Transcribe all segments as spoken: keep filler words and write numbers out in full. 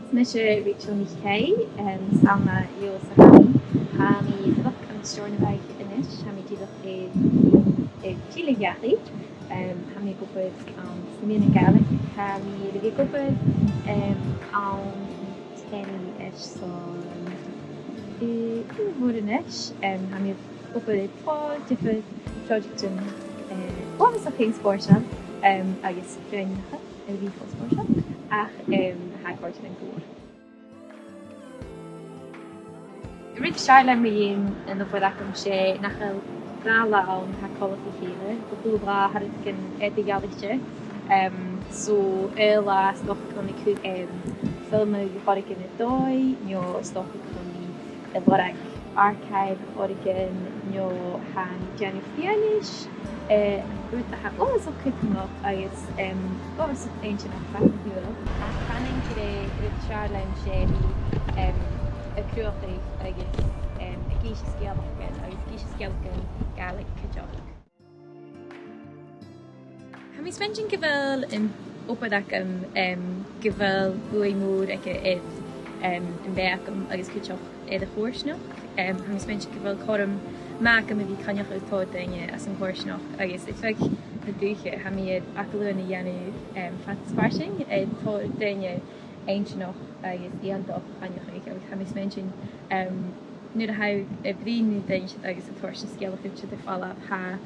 Is mise Rachel NicAoidh, em, 's ann à Leòdhas a tha mi. Tha mi a' fuireach ann an Steòrnabhagh a-nis, tha mi dìreach air, air tilleadh dhachaigh, em, tha mi ag obair ann sa mheadhan Gàidhlig, tha mi air a bhith ag obair, em, ann an teine airson, eh, uair a-nis, em, tha mi ag obair air tòrr diofar projectan, eh, uabhasach fhèin spòrsail, em, agus gràinneacha a bhith cho spòrsail, ach, em, tha e a' còrdadh rium gu mòr. Rud as fheàrr leam mu dheidhinn an obair agam 's e nach eil dà latha ann a tha coltach ri chèile, a h-uile latha tha rudeigin eadar-dhealaichte, em, so, aon latha 's dòcha gum bi mi a' cur, em, filmeadh air choreigin air dòigh, no 's dòcha gum bi mi a' lorg archive air choreigin, no tha mi a' dèanamh fianais, eh, rud a tha uabhasach cudromach agus, em, uabhasach inntinneach fad na h-ùine. Ach chanainn gur e rud as fheàrr leam 's e a bhith, em, a' cruthachadh agus, em, ag innse sgeulachdan agus ag innse sgeulachdan Gàidhlig cuideachd. Tha mi a' smaointinn gu bheil an obair agam, em, gu bheil buaidh mhòr aige air, em, am beatha agam agus cuideachd air a' choimhearsnachd. Em, tha mi a' smaointinn gu bheil cothrom math agam a bhith a' coinneachadh ri tòrr dhaoine às a' choimhearsnachd agus air feadh na dùthcha, tha mi air agallamhan a dhèanamh, em, fad 's farsaing air tòrr daoine inntinneach agus iongantach a choinneachadh, agus tha mi a' smaointinn, em, nuair a tha thu a' bruidhinn ri daoine agus a' toirt na sgeulachdan air falbh, tha,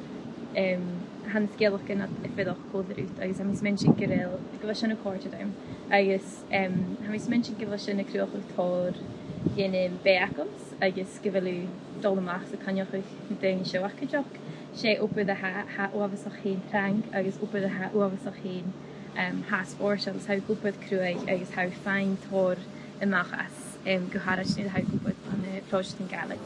em, tha na sgeulachdan a' fuireach còmhla riut, agus tha mi a' smaointinn gu bheil, gu bheil sin a' còrdadh rium. Agus, em, tha mi a' smaointinn gu bheil sin a' cruthachadh tòrr dhen, em, beatha agams, agus gu bheil thu a' dol a-mach 's a' coinneachadh ri na daoine seo, ach cuideachd 's e obair a tha, tha uabhasach fhèin trang, agus obair a tha uabhasach fhèin, em, tha e spòrsail, 's tha thu ag obair cruaidh agus tha thu a' faighinn tòrr a-mach às, em, gu h-àraid nuair a tha thu ag obair ann am pròiseactan Gàidhlig.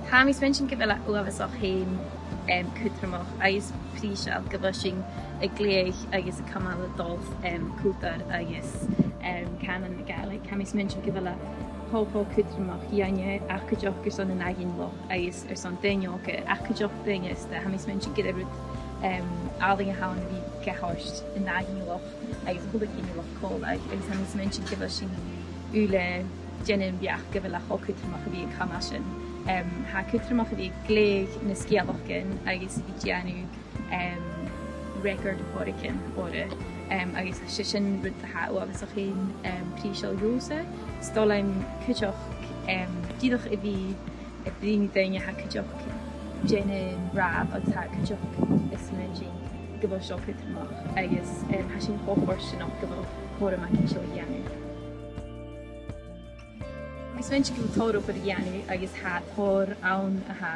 Tha mi a' smaointinn gu bheil e uabhasach fhèin, em, cudromach agus prìseil gu bheil sinn a' gleidheadh agus a' cumail a' dol, em, cultar agus, em, cànan na Gàidhlig. Tha mi a' smaointinn gu bheil e cho, cho cudromach dhuinne, ach cuideachd airson an fhàidh-loch agus airson daoine òga, ach cuideachd daoine aosta. Tha mi a' smaointinn gur e rud, em, àlainn a th' ann a bhith ga thoirt an fhàidh-loch agus a h-uile gin-loch còmhla, agus tha mi a' smaointinn gu bheil sinn uile a' dèanamh am beachd gu bheil e cho cudromach a bhith a' cumail sin. Em, tha e cudromach a bhith a' gleidheadh na sgeulachdan agus a bhith a' dèanamh, em, record air choreigin orra. Em, agus 's e sin rud a tha uabhasach fhèin, em, prìseil dhòmhsa. 'S toil leam cuideachd, em, dìreach a bhith a' bruidhinn ri daoine a tha cuideachd a' dèanamh ràmh agus tha cuideachd a' smaointinn gu bheil seo cudromach agus, em, tha sinn cho fortanach gu bheil cothrom againn seo a dhèanamh. Tha mi a' smaointinn gu bheil tòrr obair ri dhèanamh agus tha tòrr ann a tha,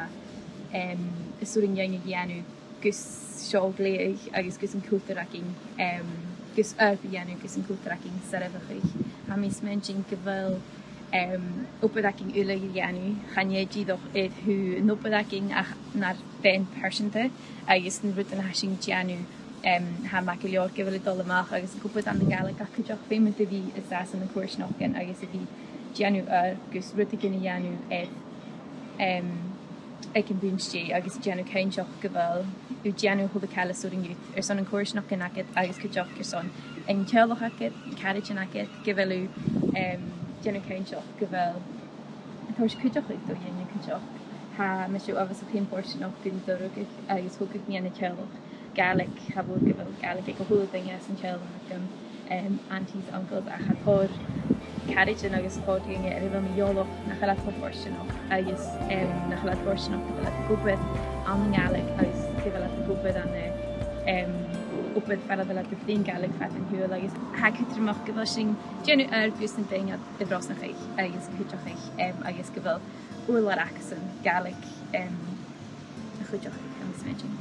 em, as urrainn dhuinn a dhèanamh gus seo a ghlèidheadh agus gus an cultar againn, em, gus obair a dhèanamh gus an cultar againn soirbheachadh. Tha mi a' smaointinn gu bheil, em, obair againn uile ri dhèanamh, chan e dìreach air thaobh an obair againn ach nar beatha pearsanta agus na rudan a tha sinn a' dèanamh, em, tha e math gu leòr gu bheil e a' dol a-mach agus ag obair ann an Gàidhlig ach cuideachd feumaidh tu a bhith an sàs ann an coimhearsnachdan agus a bhith a' dèanamh oidhirp gus rudeigin a dhèanamh air, em, aig am bun-stèidh agus a' dèanamh cinnteach gu bheil thu a' dèanamh a h-uile càil as urrainn dhut airson na coimhearsnachdan agad agus cuideachd airson an teaghlach agad, na caraidean agad, gu bheil thu, em, a' dèanamh cinnteach gu bheil thu a' toirt cuideachadh do dhaoine cuideachd. Tha mise uabhasach fhèin fortanach gun do rugadh agus thogadh mi ann an teaghlach Gàidhlig, tha e math gu bheil Gàidhlig aig a h-uile duine san teaghlach agam, em, aunties, uncles, ach tha tòrr caraidean agus tòrr dhaoine air a bheil mi eòlach nach eil iad cho fortanach agus, em, nach eil iad fortanach gu bheil iad ag obair ann an Gàidhlig agus gu bheil iad ag obair ann an, em, obair far a bheil iad a' bruidhinn Gàidhlig fad an t-siubhail agus tha e cudromach gu bheil sinn a' dèanamh oidhirp gus na daoine a bhrosnachadh agus a chuideachadh, em, agus gu bheil ùrlar acasan Gàidhlig, em, a chuideachadh, tha mi a' smaointinn.